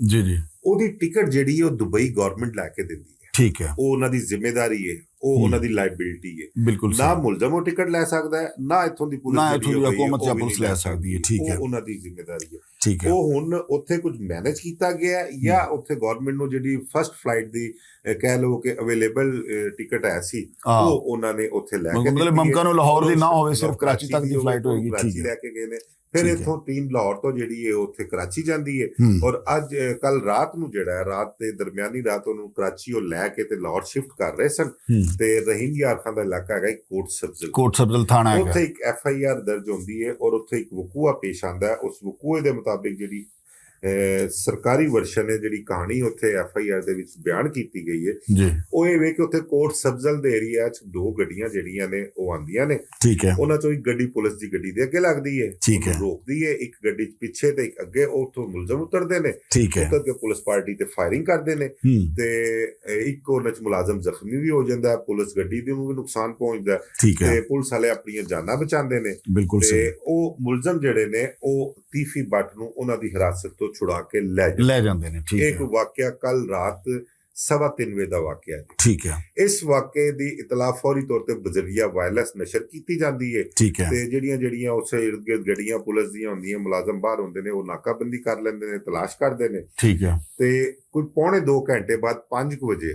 وہ ٹکٹ جڑی ہے، وہ دبئی گورنمنٹ لے کے دینی ہے۔ وہ انہاں دی ذمہ داری ہے، وہ انہاں دی لائبلٹی ہے۔ بالکل نہ ملزم وہ ٹکٹ لے سکدا ہے، نہ اتھوں دی پولیس نہ اتھوں جڑی دی ہوئی ہے، حکومت یا وہ بھی پولیس نہیں لے لے سکدی ہے۔ سکدی۔ ٹھیک وہ ہے۔ انہاں دی ذمہ داری ہے۔ ٹھیک ہے۔ وہ ہن اتھے کچھ مینج کیتا گیا ہے یا اتھے گورنمنٹ نوں جڑی فرسٹ فلائٹ دی، اے، کہہ لو کہ اویلیبل، اے، ٹکٹ ہے سی، ہاں۔ وہ انہاں نے اتھے لے کے مطلب دتی ہے۔ ممکن لاہور دی نہ ہوئے، صرف کراچی تک دی فلائٹ ہوئے گی۔ ٹھیک ہے۔ لے کے گئے نے۔ پھر اتھوں ٹیم لاہور تو جڑی ہے، اتھے کراچی جاندی ہے۔ اور اج، اے، کل رات نوں جڑا ہے، رات دے درمیانی رات انہوں کراچی وہ لے کے تے لاہور شفٹ کر رہے سن۔ تے رحیم یار خان دا علاقہ ہے کوٹ سبزل۔ کوٹ سبزل تھانہ ہے۔ اتھے ایک ایف آئی آر درج ہوندی ہے اور اتھے ایک وقوع پیش آندا ہے۔ اس وقوع دے مطابق جڑی، اے، سرکاری ورشن ہے، جڑی کہانی اتھے ایف آئی آر دے وچ بیان کیتی گئی ہے، جی۔ وہ یہ وے کہ اتھے کوٹ سبزل دے ایریا چ دو گڈیاں جڑیاں نے، وہ آندیاں نے۔ ٹھیک ہے۔ انہاں چوں ایک گڈی پولیس دی گڈی دے اگے لگدی ہے، ٹھیک ہے۔ روکدی ہے، ایک گڈی پچھے تے ایک اگے، اتھوں ملزم اتردے نے۔ ٹھیک ہے۔ اتر کے پولیس پارٹی تے فائرنگ کردے نے۔ تے ایک انہاں چ ملازم زخمی بھی ہو جاندا ہے، پولیس گڈی دے نوں بھی نقصان پہنچدا ہے۔ ٹھیک ہے۔ تے پولیس والے اپنیاں جاناں بچاندے نے۔ بالکل تے صحیح۔ او ملزم جڑے نے، او تیفی بٹ نوں انہاں دی حراست تو چھڑا کے لے جاندے لے جاندے نے۔ ٹھیک ایک ہے۔ واقعہ کل رات سوا تین وجے دا واقعہ ہے۔ ٹھیک ہے۔ اس واقعے دی اطلاع فوری طور تے بذریعہ وائرلیس نشر کیتی جاندی ہے۔ ٹھیک ہے۔ تے جڑیاں جڑیاں اس ارد گرد گڈیاں پولیس دیاں ہوندیاں، ملازم باہر ہوندے نے، وہ ناکہ بندی کر لیندے نے، تلاش کردے نے۔ ٹھیک ہے۔ تے کوئی پونے دو گھنٹے بعد پانچ وجے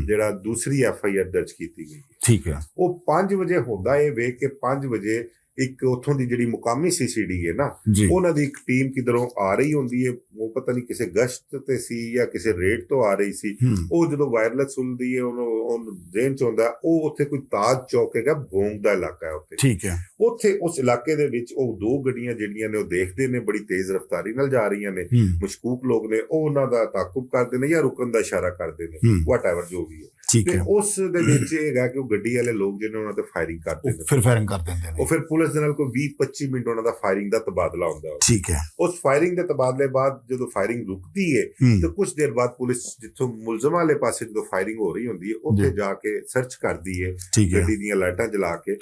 جڑا دوسری ایف آئی آر درج کیتی گئی ہے۔ ٹھیک ہے۔ وہ پانچ وجے ہوندا ہے وے کہ پانچ وجے ایک اتھوں دی جڑی مقامی سی سی ڈی ہے نا، جی۔ انہاں دی ایک ٹیم کدھروں آ رہی ہوندی ہے، وہ پتہ نہیں کسے گشت تے سی یا کسے ریڈ تو آ رہی سی۔ وہ جدوں وائرلیس سندا ہے، انہوں ذہن چ ہوندا ہے، وہ اتھے کوئی تاج چوک ہے، بھونگ دا علاقہ ہے اتھے۔ ٹھیک ہے۔ اتھے اس علاقے دے وچ وہ دو گڈیاں جڑیاں نے، وہ دیکھدے نے، بڑی تیز رفتاری نال جا رہیاں نے، مشکوک لوگ نے، وہ انہاں دا تعاقب کردے نے یا رکن دا اشارہ کردے نے، واٹ ایور جو بھی ہے۔ ٹھیک تے ہے۔ اس دے وچ یہ ہے کہ وہ گڈی والے لوگ جنہاں انہاں تے فائرنگ کر دیندے نے۔ پھر فائرنگ کر دیندے نے۔ وہ پھر پولیس دے نال کوئی ویہہ پچی منٹ انہاں دا فائرنگ دا تبادلہ ہوندا ہے۔ ٹھیک ہے۔ اس فائرنگ دے تبادلے بعد جدوں فائرنگ رکدی ہے، تے کچھ دیر بعد پولیس جتھوں ملزماں والے پاسے جدوں فائرنگ ہو رہی ہوندی ہے، اتھے جا کے سرچ کردی ہے، ٹھیک ہے۔ گڈی دیاں لائٹاں جلا کے،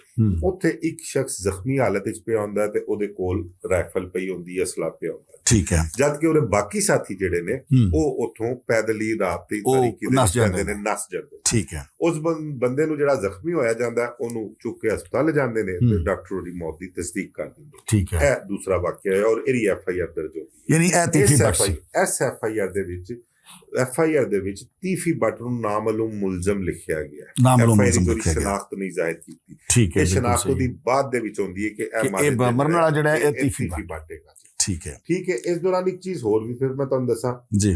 اتھے ایک شخص زخمی حالت وچ پیا ہوندا ہے تے اودے کول رائفل پئی ہوندی ہے، اسلحہ پیا ہوندا ہے۔ ٹھیک ہے۔ جد کہ اودے باقی ساتھی جڑے نے، او اتھوں پیدل ہی رات دی تاریکی دے نس وچ جاندے نے۔ نس جاندے نے۔ ٹھیک ہے۔ اس بن-، بندے نوں جڑا زخمی ہویا جاندا ہے، اونوں چک کے ہسپتال لے جاندے نے تے ڈاکٹر اودی موت دی تصدیق کر دیندے۔ ٹھیک ہے۔ اے دوسرا واقعہ ہے اور ایری ایف آئی آر درج ہو گئی۔ یعنی اے تیفی اس بٹ ایف آئی، سی۔ اس ایف آئی آر دے وچ، ایف آئی آر دے وچ تیفی بٹ نوں نامعلوم ملزم لکھیا گیا ہے۔ نامعلوم ایف آئی آر ملزم کوئی لکھیا گیا۔ شناخت نہیں ظاہر کیتی۔ ٹھیک ہے، اے بالکل شناخت صحیح۔ اودی بعد دے وچ ہوندی ہے کہ اے کہ اے مالک ب-، دے مرن والا جڑا ہے، اے اے تیفی تیفی بٹ۔ بٹ ہے۔ ٹھیک ہے۔ ٹھیک ہے، اس دوران ایک چیز ہور بھی پھر میں تانوں دساں۔ جی۔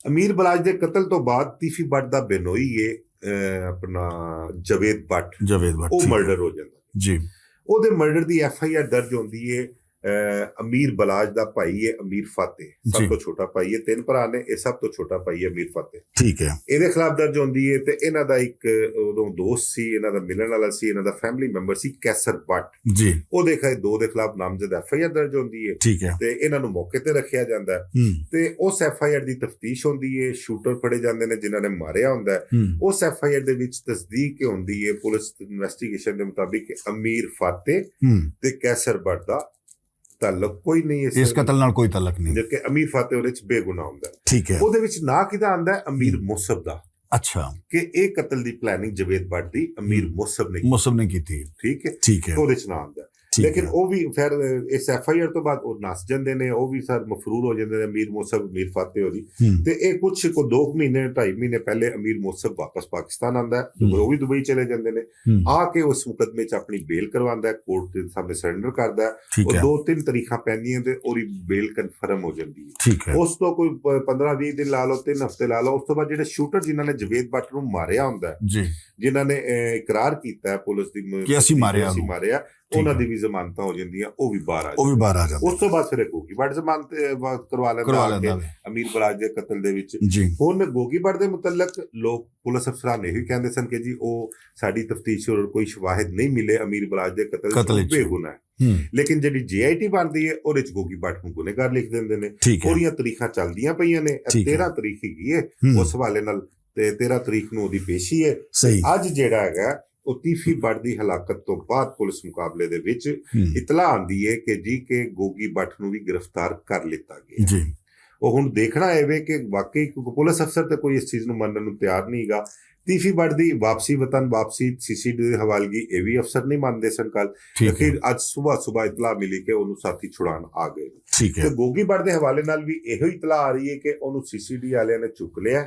امیر بلاج دے قتل تو بعد تیفی بٹ دا بینوئی ہے، اے، اپنا جاوید بٹ، جاوید بٹ، او ٹھیک ہے۔ مرڈر ہو جاندا۔ جی۔ او دے مرڈر دی ایف آئی آر درج ہوندی ہے، اے، امیر بلاج دا بھائی ہے امیر فاتح، سب جی۔ تو چھوٹا بھائی ہے، تین بھرا نے، اے سب تو چھوٹا بھائی ہے امیر فاتح۔ ٹھیک ہے۔ اے دے خلاف درج ہوندی ہے تے انہاں دا ایک ادوں دوست سی، انہاں دا ملن والا سی، انہاں دا فیملی ممبر سی قیصر بٹ۔ جی۔ او دے خلاف، دو دے خلاف نامزد ایف آئی آر درج ہوندی ہے۔ ٹھیک ہے۔ تے انہاں نوں موقع تے رکھیا جاندا ہے۔ تے اس ایف آئی آر دی تفتیش ہوندی ہے، شوٹر پھڑے جاندے نے جنہاں نے ماریا ہوندا ہے۔ اس ایف آئی آر دے وچ تصدیق کے ہوندی ہے پولیس انویسٹیگیشن دے مطابق کہ امیر فاتح تے قیصر بٹ دا تعلق کوئی نہیں ہے اس اس قتل نال کوئی تعلق نہیں۔ جبکہ امیر فاتح اودے وچ بے گناہ ہوندا ہے۔ ٹھیک ہے۔ اودے وچ ناں کدا آندا ہے؟ امیر مصعب دا۔ اچھا۔ کہ اے قتل دی پلاننگ جاوید بٹ دی امیر مصعب نے کی۔ مصعب نے کیتی۔ ٹھیک ہے۔ ٹھیک ہے۔ اودے وچ ناں آندا ہے۔ ٹھیک لیکن ہے۔ او وی خیر، اس ایف آئی آر تو بعد او نس جاندے نے، او وی سر مفرور ہو جاندے نے، امیر مصعب، امیر فاتح ہوری۔ تے اے کچھ کو دو مہینے، ڈھائی مہینے پہلے امیر مصعب واپس پاکستان آندا ہے، او وی دبئی چلے جاندے نے۔ آ کے اس مقدمے چ اپنی بیل کرواندا ہے، کورٹ دے سامنے سرنڈر کردا ہے۔ ٹھیک ہے۔ دو تین تاریخاں پیندیاں تے اوری بیل کنفرم ہو جاندی ہے۔ ٹھیک ہے۔ اس تو کوئی پ-، پندرہ ویہہ دن لا لو، تین ہفتے لا لو، اس تو بعد جڑے شوٹر جنہاں نے جاوید بٹ نوں ماریا ہوندا ہے، جی۔ جنہاں نے، اے، اقرار کیتا ہے پولیس دی م-، کہ اسی ماریا اسی نوں۔ ماریا، ٹھیک انہاں ہے۔ دی وی ضمانتاں ہو جاندیاں، او وی باہر آ جاندے۔ اس تو بعد پھر ایک گوگی بٹ ضمانت، اے، وا-، کروا لیندا کروا آ کے لیندا وے۔ امیر بلاج دے قتل دے وچ۔ جی۔ ہن گوگی بٹ دے متعلق لوگ، پولیس افسران یہ کہندے سن کہ جی او ساڈی تفتیش اور کوئی شواہد نہیں ملے امیر بلاج دے قتل قتل وچ، وچ۔ بے گناہ ہے۔ لیکن جڑی جے آئی ٹی بنتی ہے، اور وچ گوگی بٹ نوں گنہگار لکھ دیندے نے۔ ٹھیک ہے۔ اور یہ تاریخاں چلدیاں پئیاں نے، ٹھیک ہے۔ تیرہ تاریخ ہی ہے اس حوالے نال، تے تیرہ تاریخ نوں دی پیشی ہے۔ صحیح۔ اج جڑا ہے او تیفی بٹ دی ہلاکت توں بعد پولیس مقابلے دے وچ اطلاع آندی ہے کہ جی کہ گوگی بٹ نوں وی گرفتار کر لیتا گیا۔ او ہن دیکھنا اے وے کہ واقعی کیونکہ پولیس افسر تے کوئی اس چیز نوں منن نوں تیار نہیں گا۔ تیفی بٹ دی واپسی وطن واپسی سی سی ڈی دی حوالگی اے وی افسر نہیں مندے سن کل۔ اخیر اج صبح صبح اطلاع ملی کہ انہوں ساتھی چھڑان آ گئے۔ تے گوگی بٹ دے حوالے نال وی ایہو اطلاع آ رہی ہے کہ انہوں سی سی ڈی والے نے چک لیا،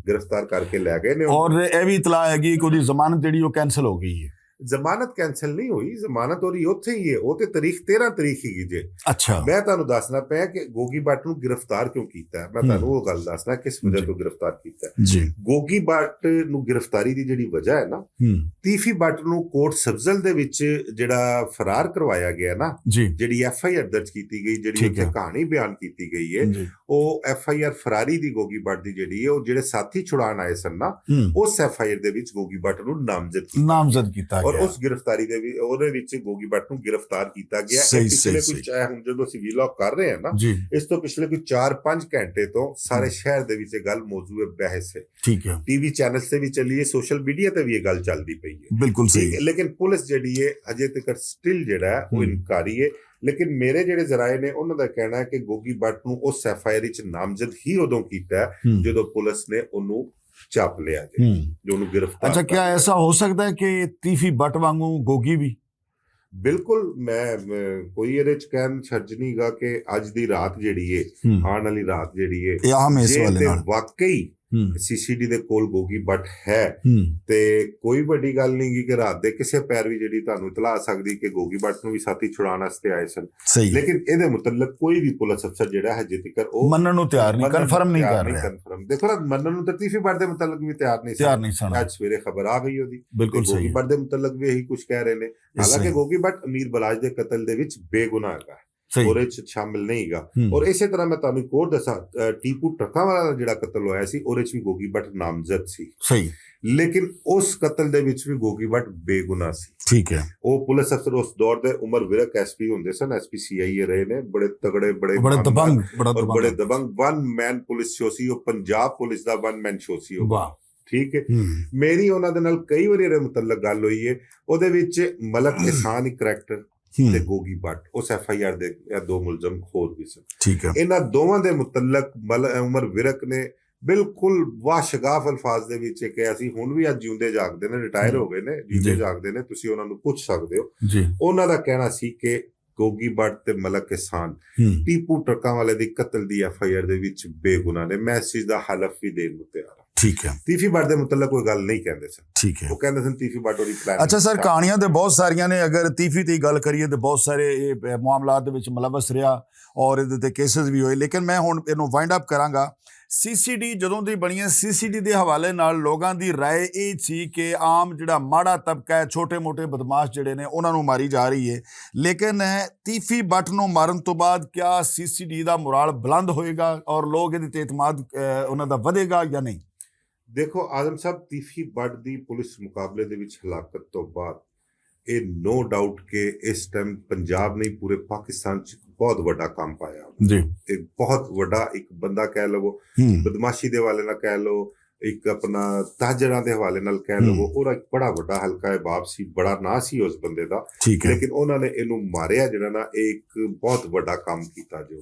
گرفتار کر کے لے گئے نے۔ اور اے وی اطلاع ہے کہ ضمانت جڑی وہ کینسل ہو گئی ہے۔ ضمانت کینسل نہیں ہوئی، ضمانت اور یہ اتھے ہی ہے، وہ تے تاریخ تیرہ تاریخ ہی کی جے۔ اچھا۔ میں تانوں دسنا پیا کہ گوگی بٹ نوں گرفتار کیوں کیتا ہے، میں تانوں وہ گل دسنا کس وجہ تو گرفتار کیتا ہے۔ گوگی بٹ نوں گرفتاری دی جڑی وجہ ہے نا، تیفی بٹ نوں کوٹ سبزل دے وچ جڑا فرار کروایا گیا نا، جڑی ایف آئی آر درج کیتی گئی، جڑی اتھے کہانی بیان کیتی گئی ہے، او ایف آئی آر فراری دی گوگی بٹ دی جڑی ہے، او جڑے ساتھی چھڑان آئے سن نا، اس ایف آئی آر دے وچ گوگی بٹ نوں نامزد کیتا گیا۔ اور اس گرفتاری دے وچ گوگی بٹ نوں گرفتار کیتا گیا۔ پچھلے کچھ اے ہن جدوں اسی ویلاگ کر رہے ہیں نا، اس تو پچھلے کوئی چار پنج گھنٹے تو سارے شہر دے وچ یہ گل موضوع بحث ہے۔ ٹی وی چینلز تے وی چلی ہے، سوشل میڈیا تے وی یہ گل چلدی پئی ہے۔ بالکل صحیح۔ لیکن پولیس جڑی ہے اجے تک سٹل جڑا ہے وہ انکاری ہے۔ لیکن میرے جڑے ذرائع نے انہاں دا کہنا ہے کہ گوگی بٹ نوں اس ایف آئی آر وچ نامزد ہی ادوں کیتا ہے جدوں پولیس نے انہوں چپ لیا جائے، جو انہوں گرفتار اچھا کیا ایسا ہو سکتا ہے کہ تیفی بٹ وانگوں گوگی بھی؟ بالکل۔ میں کوئی ایرے چ کہن چھج نہیں گا کہ اج دی رات جڑی ہے، آن والی رات جڑی ہے، واقعی سی سی ڈی دے کول گوگی بٹ ہے، تے کوئی وڈی گل نہیں گی کہ رات دے کسے پیر وی جڑی تانوں اطلاع آ سکدی کہ گوگی بٹ نوں وی ساتھی چھڑان واسطے آئے سن۔ لیکن اے دے متعلق کوئی وی پولیس افسر جڑا ہے جے تکر او منن نوں تیار نہیں، کنفرم نہیں کر رہا۔ کنفرم دیکھو نا، منن نوں تے تیفی بٹ دے متعلق وی تیار نہیں سن۔ اج سویرے خبر آ گئی اودی، بالکل گوگی بٹ دے متعلق وی یہی کچھ کہہ رہے نے۔ حالانکہ گوگی بٹ امیر بلاج دے قتل دے وچ بے گناہ ہے، اور اس شامل نہیں گا۔ اور اسی طرح میں تانوں ایک اور دساں، ٹیپو ٹرکاں والا جڑا قتل ہویا سی، اور اس وچ گوگی بٹ نامزد سی۔ لیکن اس قتل دے وچ وی گوگی بٹ بے گناہ سی۔ ٹھیک ہے۔ او پولیس افسر اس دور دے عمر ورک ایس پی ہوندے سن، ایس پی سی آئی اے رہے نے، بڑے تگڑے، بڑے بڑے دبنگ، بڑا اور بڑے دبنگ ون مین پولیس شو سی، او پنجاب پولیس دا ون مین شو سی۔ او ٹھیک ہے۔ میری انہاں دے نال کئی واری ایہدے متعلق گل ہوئی ہے، اودے وچ ملک احسان ایک کریکٹر تے گوگی بٹ اس ایف آئی آر دے یا دو ملزم ہور بھی سن۔ ٹھیک ہے۔ انہاں دوواں دے متعلق مل عمر ورک نے بالکل واشگاف الفاظ دے وچ کہ اسی ہن وی اج جیوندے جاگدے نے، ریٹائر ہو گئے نے، جیوندے جاگدے نے، تسی انہاں نوں پوچھ سکدے ہو۔ انہاں دا کہنا سی کہ گوگی بٹ تے ملک احسان ٹیپو ٹرکاں والے دی قتل دی ایف آئی آر دے وچ بے گناہ نے۔ میں اس چیز دا حلف وی دین نوں تیار ہاں۔ ٹھیک ہے۔ تیفی بٹ دے متعلق کوئی گل نہیں کہندے سن۔ ٹھیک ہے۔ وہ کہندے سن تیفی بٹ اور پلان اچھا سر، کہانیاں تے بہت ساریاں نے، اگر تیفی تے گل کریے تے بہت سارے معاملات دے وچ ملوث رہیا اور ادھر تے کیسز بھی ہوئے، لیکن میں ہن اینو وائنڈ اپ کراں گا۔ سی سی ڈی جدوں دی بنی ہے، سی سی ڈی دے حوالے نال لوگاں دی رائے اے سی کہ عام جڑا ماڑا طبقہ ہے، چھوٹے موٹے بدمعاش جڑے نے، انہاں نوں ماری جا رہی ہے۔ لیکن تیفی بٹ نوں مارن توں بعد کیا سی سی ڈی دا مورال بلند ہوئے گا اور لوگ اے دے تے اعتماد انہاں دا ودے گا یا نہیں؟ دیکھو آدم صاحب، تیفی بٹ دی پولیس مقابلے دے وچ ہلاکت توں بعد اے نو ڈاؤٹ کہ اس ٹائم پنجاب نے پورے پاکستان چ بہت وڈا کام پایا۔ ایک بہت وڈا ایک بندہ کہہ لو، بدمعاشی دے حوالے نال کہہ لو، ایک اپنا تاجراں دے حوالے نال کہہ لو، اور ایک بڑا وڈا حلقہ ہے باب سی، بڑا ناں سی اس بندے دا۔ لیکن انہاں نے اینوں ماریا جڑا نا، ایک بہت وڈا کام کیتا جو۔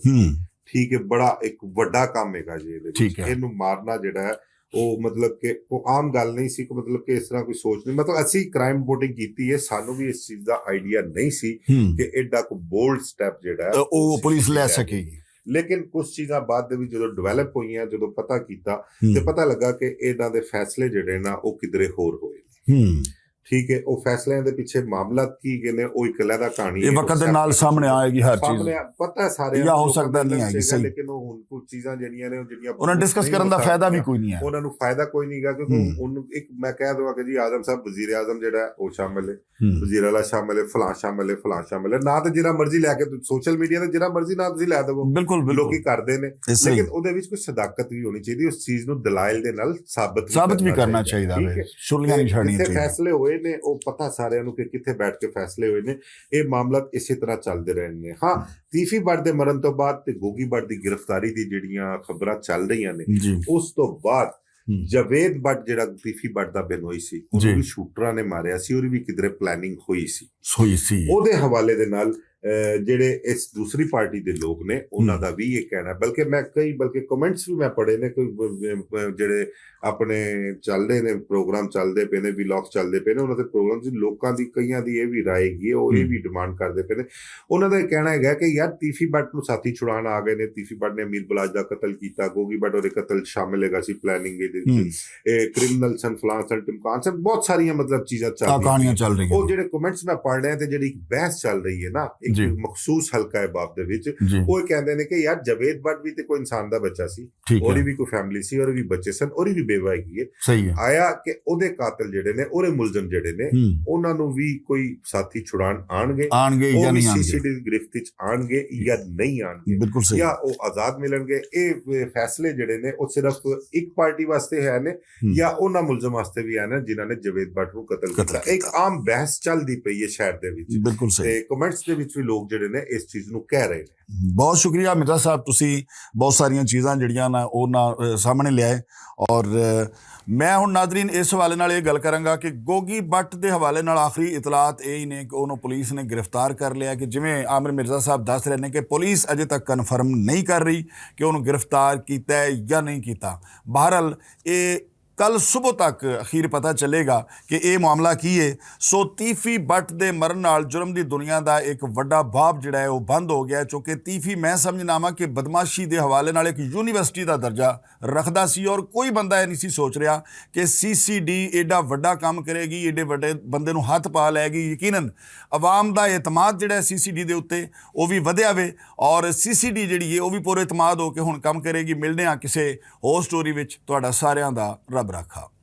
ٹھیک ہے، بڑا ایک وڈا کام ہے جی۔ اینوں مارنا جڑا ہے او مطلب کہ او عام گل نہیں سی کہ مطلب کہ اس طرح کوئی سوچ نہیں، مطلب اسی کرائم رپورٹنگ کیتی ہے، سانوں بھی اس چیز دا آئیڈیا نہیں سی کہ ایڈا کو بولڈ سٹیپ جڑا ہے او پولیس لے سکے گی۔ لیکن کچھ چیزاں بعد دے وچ جدوں ڈیولپ ہوئیاں، جدوں پتہ کیتا تے پتہ لگا کہ انہاں دے فیصلے جڑے نا او کدرے ہور ہوئے۔ ٹھیک ہے، او فیصلے دے پیچھے معاملات کی گئے نے، او ایک علیحدہ کہانی ہے۔ وقت دے نال سامنے آئے گی ہر چیز۔ پتہ ہے سارے یا ہو سکتا نہیں آئے گی، صحیح۔ لیکن او ہن کچھ چیزاں جڑیاں نے، او جڑیاں انہاں ڈسکس کرن دا فائدہ بھی کوئی نہیں ہے۔ انہاں نوں فائدہ کوئی نہیں گا، کیونکہ ہن ایک میں کہہ دواں کہ جی آدم صاحب، وزیر اعظم جڑا ہے او شامل ہے، وزیر اعلیٰ شامل ہے، فلاں شامل ہے، فلاں شامل ہے۔ نہ تے جڑا مرضی لے کے سوشل میڈیا تے جڑا مرضی نہ تسی لے دو، بالکل، بالکل۔ لوکی کردے نے۔ لیکن اودے وچ کوئی صداقت بھی ہونی چاہیے، اس چیز نوں دلائل دے نال ثابت بھی ثابت بھی کرنا کرنا چاہیے۔ چاہیے، ٹھیک ہے؟ شرلیاں نہیں چھاڑنیاں چاہیے۔ فیصلے ہوئے نے، او پتہ سارے نوں کہ کتھے بیٹھ کے فیصلے ہوئے نے۔ اے معاملات اسی طرح چلدے رہنے نے۔ ہاں، تیفی بٹ دے مرن تو بعد تے گوگی بٹ دی گرفتاری دی جڑیاں خبراں چل رہیاں نے، اس تو بعد جاوید بٹ جیہڑا تیفی بٹ دا بینوئی سی، انہوں وی شوٹراں نے ماریا سی اور وی کدھر پلاننگ ہوئی سی۔ سوئی سی۔ اوہدے حوالے دے نال جیہڑے اس دوسری پارٹی دے لوگ نے انہاں دا وی ایہہ کہنا ہے، بلکہ میں کئی بلکہ کمنٹس وی میں پڑھے نے، کوئی جیہڑے اپنے چل رہے نے، پروگرام چلدے پے نے، وی لاکس چلدے پے نے، انہاں دے پروگرام وچ لوکاں دی کئیاں دی ایہہ وی رائے گی، او ایہہ وی ڈیمانڈ کردے پے نے۔ انہاں دا ایہہ کہنا ہے کہ یار تیفی بٹ نوں ساتھی چھڑان آ گئے نے، تیفی بٹ نے امیر بلاج دا قتل کیتا، گوگی بٹ اور قتل شامل ہے گا سی پلاننگ دے وچ، کرمنل سن، فلان سن، ٹمکان سن، بہت ساریاں مطلب چیزاں چل رہیاں۔ کہانیاں چل رہیاں۔ او جیہڑے کمنٹس میں پڑھ رہے ہیں تے جیہڑی بحث چل رہی ہے نا ایک مخصوص حلقہ ہے باب دے وچ، او کہندے نے کہ یار جاوید بٹ وی تے کوئی انسان دا بچہ سی، اور وی کوئی فیملی سی، اور وی بچے سن، اور وی بیوہ ہی ہے۔ آیا کہ اوہدے قاتل جیہڑے نے، اوہدے ملزم جیہڑے نے، انہاں نوں وی کوئی ساتھی چھڑان آن گے، آن گے یا نہیں آن گے؟ سی سی ڈی گرفت وچ آن گے یا نہیں آن گے؟ بالکل صحیح۔ یا او آزاد ملن گے؟ اے فیصلے جیہڑے نے او صرف ایک پارٹی واسطے ہے نے، یا انہاں ملزم واسطے وی ہے نے جنہاں نے جاوید بٹ نوں قتل کیتا؟ ایک عام بحث چلدی پئی ہے شہر دے وچ۔ بالکل صحیح۔ تے کمنٹس دے وچ وی لوگ جیہڑے نے اس چیز نوں کہہ رہے نے۔ بہت شکریہ مرزا صاحب، تسی بہت ساریاں چیزاں جڑیاں نا او نا سامنے لیا ہے۔ اور میں ہن ناظرین اس حوالے نال یہ گل کراں گا کہ گوگی بٹ دے حوالے نال آخری اطلاعات یہ ہی نے کہ انہوں پولیس نے گرفتار کر لیا، کہ جویں عامر مرزا صاحب دس رہے نے کہ پولیس اجے تک کنفرم نہیں کر رہی کہ انہوں گرفتار کیتا ہے یا نہیں کیتا۔ بہرحال، یہ کل صبح تک اخیر پتہ چلے گا کہ اے معاملہ کی ہے۔ سو تیفی بٹ دے مرن نال جرم دی دنیا دا ایک وڈا باب جڑا ہے وہ بند ہو گیا ہے، چونکہ تیفی میں سمجھنا وا کہ بدمعاشی دے حوالے نال ایک یونیورسٹی دا درجہ رکھدا سی، اور کوئی بندہ یہ نہیں سی سوچ رہا کہ سی سی ڈی ایڈا وڈا کام کرے گی، ایڈے وڈے بندے نوں ہاتھ پا لے گی۔ یقیناً عوام دا اعتماد جڑا ہے سی سی ڈی دے اُتے، وہ بھی ودھیا وے، اور سی سی ڈی جڑی ہے وہ بھی پورے اعتماد ہو کے ہن کام کرے گی۔ ملنے آ کسے ہور سٹوری وچ۔ تہاڈا ساریاں دا رب رکھا۔